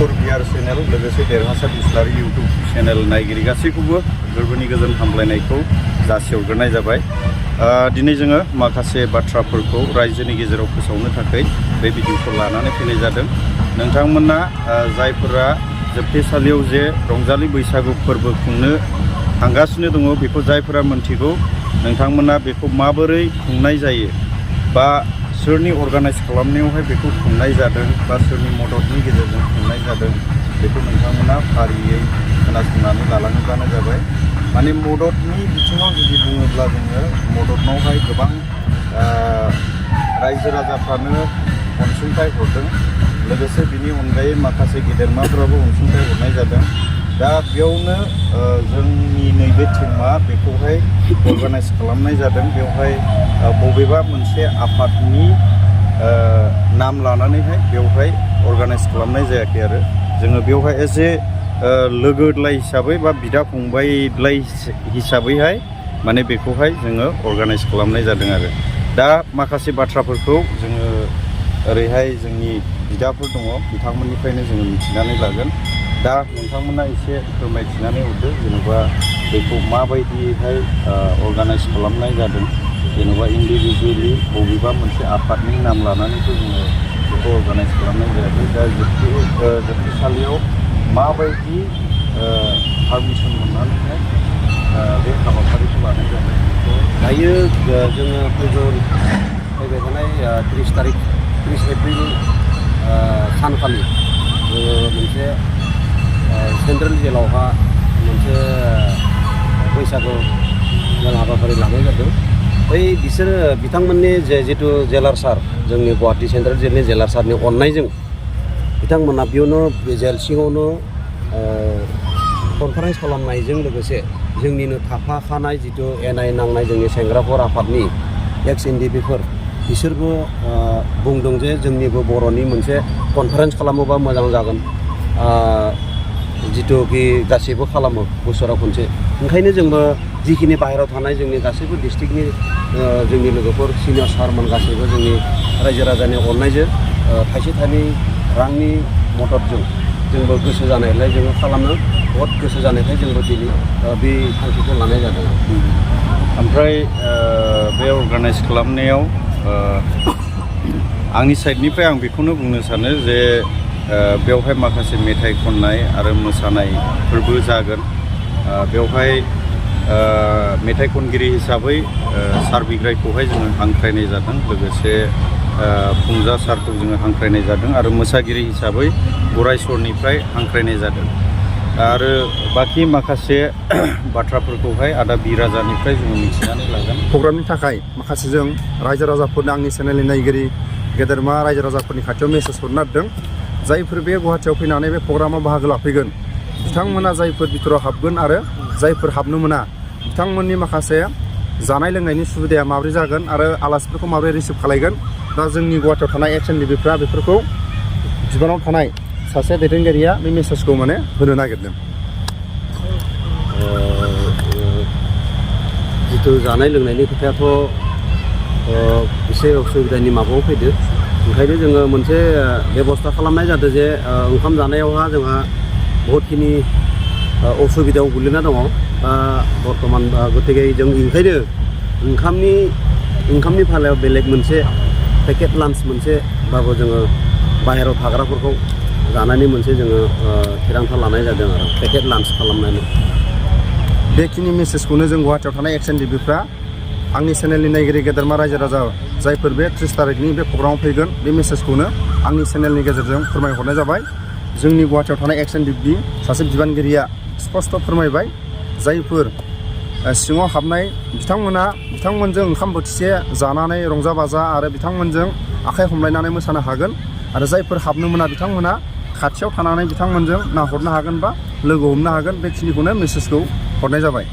मुफुर बिहार चेनेल लोगोसे देरहासार इस्लारि यूट्यूब चेनेल नायगिरि गासैखौबो गोरबोनि गोजोन हामलायनायखौ जासिहरग्रोनाय जाबाय। दिनै जोङो माखासे बाथ्राफोरखौ रायजोनि गेजेराव फोसावनो थाखाय बे भिडिअखौ लानानै फैनाय जादों। नोंथांमोना जायफोरा जोबथेसालियाव जे रंजालि बैसागु फोरबो खुंनो थांगासिनो दङ बेखौ जायफोरा मोनथिगौ, नोंथांमोना बेखौ माबोरै खुंनाय जायो बा सोरनि अर्गानाइज खालामनायावहाय बेखौ खुंनाय जादों बा सोरनि मददनि गेजेरजों खुंनाय जादों बेखौ नोंथांमोना फारियै खोनासंनानै लालाङोब्लानो जाबाय। माने मददनि बिथिङाव जुदि बुङोब्ला जोङो मददनावहाय गोबां रायजो राजाफ्रानो अनसुंथाइ हरदों, लोगोसे बिनि अनगायै माखासे गेदेरमाफोराबो अनसुंथाइ हरनाय जादों। दा बेयावनो जोंनि नैबे टिमा बेखौहाय अर्गानाइज खालामनाय जादों। बेवहाय बबेबा मोनसे आफादनि नाम लानानैहाय बेवहाय अर्गानाइज खालामनाय जायाखै आरो जोङो बेवहाय एज ए लोगोलाय हिसाबै बा बिदा फंबायलाय हिसाबैहाय माने बेखौहाय जोङो अर्गानाइज खालामनाय जादों आरो दा माखासे बाथ्राफोरखौ जोङो ओरैहाय जोंनि बिदाफोर दङ बिथांमोननिफ्रायनो जोङो मिथिनानै लागोन। दा नोंथांमोना एसे फोरमायथिनानै हरदो जेनेबा बेखौ माबायदियैहाय अर्गानाइज खालामनाय जादों, जेनेबा इन्डिभिजुवेलि बबेबा मोनसे आफादनि नाम लानानैथ' जोङो बेखौ अर्गानाइज खालामनाय जायाखै। दा जोबथेसालियाव माबायदि पारमिसन मोननानैहाय बे हाबाफारिखौ लानाय जादों। दायो जोङो फैबाय थानाय 30 एप्रिल सानखालि जोङो मोनसे सेन्ट्रेल जेलावहा मोनसे बैसागु मेल हाबाफारि लानाय जादों। बिसोरो बिथांमोननि जिथु जेलार सार, जोंनि गुवाहाटि सेन्ट्रेल जेलनि जेलार सारनि अननायजों बिथांमोना बेयावनो जेल सिङावनो कनफारेन्स खालामनायजों लोगोसे जोंनिनो थाफाखानाय जिथु एनआइ नांनाय जोंनि सेंग्राफोर आफादनि एक्स एनडिपिफोर बिसोरबो बुंदों जे जोंनिबो बर'नि मोनसे कनफारेन्स खालामोबा मोजां जागोन, जिथुखि गासैबो खालामो बोसोराव खनसे। ओंखायनो जोंबो जिखिनि बाहेरायाव थानाय जोंनि गासैबो डिस्ट्रिक्टनि जोंनि लोगोफोर सिनियर सारमोन गासैबो जोंनि रायजो राजानि अननायजों थाइसे थाइनै रांनि मददजों जोंबो गोसो जानायलाय जोङो खालामनो बहुद गोसो जानायखाय जोंबो दिनै बे थांखिखौ लानाय जादों। ओमफ्राय बे अर्गानाइज खालामनायाव आंनि साइडनिफ्राय आं बेखौनो बुंनो सानो जे बेवहाय माखासे मेथाइ खननाय आरो मोसानायफोरबो जागोन। बेवहाय मेथाइ खनगिरि हिसाबै सार बिग्रायखौहाय जोङो हांख्रायनाय जादों, लोगोसे फुंजा सारखौ जोङो हांख्रायनाय जादों आरो मोसागिरि हिसाबै गरायसरनिफ्राय हांख्रायनाय जादों। आरो बाखि माखासे बाथ्राफोरखौहाय आदा बिराजानिफ्राय जोङो मिथिनानै लागोन। प्रग्रामनि थाखाय माखासे जों रायजो राजाफोरनो आंनि चेनेलनि नायगिरि गेदेरमा रायजो राजाफोरनि खाथियाव मेसेज हरनो नागिरदों। जायफोर बे गुवाहाटियाव फैनानै बे प्रग्रामाव बाहागो लाफैगोन बिथांमोना जायफोर बिथोराव हाबगोन आरो जायफोर हाबनो मोना बिथांमोननि माखासे जानाय लोंनायनि सुबिदाया माबोरै जागोन आरो आलासिफोरखौ माबोरै रिसिभ खालायगोन, दा जोंनि गुवाहाटियाव थानाय एक्स एनडिपिफ्रा बेफोरखौ बिबानाव थानाय सासे दैदेनगिरिया बे मेसेजखौ माने होनो नागिरदों। जिथु जानाय लोंनायनि खोथायाथ' एसे उसुबिदानि माबायाव फैदो, ओंखायनो जोङो मोनसे बेबस्था खालामनाय जादों जे ओंखाम जानायावहा जोंहा बहुतखिनि उसुबिदायाव गोलैना दङ बर्थमान। गतिके जों ओंखायनो ओंखामनि फालायाव बेलेग मोनसे पेकेट लान्च मोनसेबाबो जोङो बाहेरायाव थाग्राफोरखौ जानायनि मोनसे जोङो थिरांथा लानाय जादों आरो पेकेट लान्च खालामनानै। बेखिनि मेसेजखौनो जों गुवाहाटियाव थानाय एक्स एनडिपिफ्रा आंनि चेनेलनि नायगिरि गेदेरमा रायजो राजा जायफोर बे 30 तारिखनि बे प्रग्रामाव फैगोन बे मेसेजखौनो आंनि चेनेलनि गेजेरजों फोरमायहरनाय जाबाय। जोंनि गुवाहाटियाव थानाय एक्स एनडिपि सासे बिबानगिरिया स्पष्ट फोरमायबाय जायफोर सिङाव हाबनाय बिथांमोनजों ओंखाम बोथिसे जानानै रंजा बाजा आरो बिथांमोनजों आखाइ हमलायनानै मोसानो हागोन, आरो जायफोर हाबनो मोना बिथांमोना खाथियाव थानानै बिथांमोनजों नाहरनो हागोन बा लोगो हमनो हागोन। बेखिनिखौनो मेसेजखौ हरनाय जाबाय।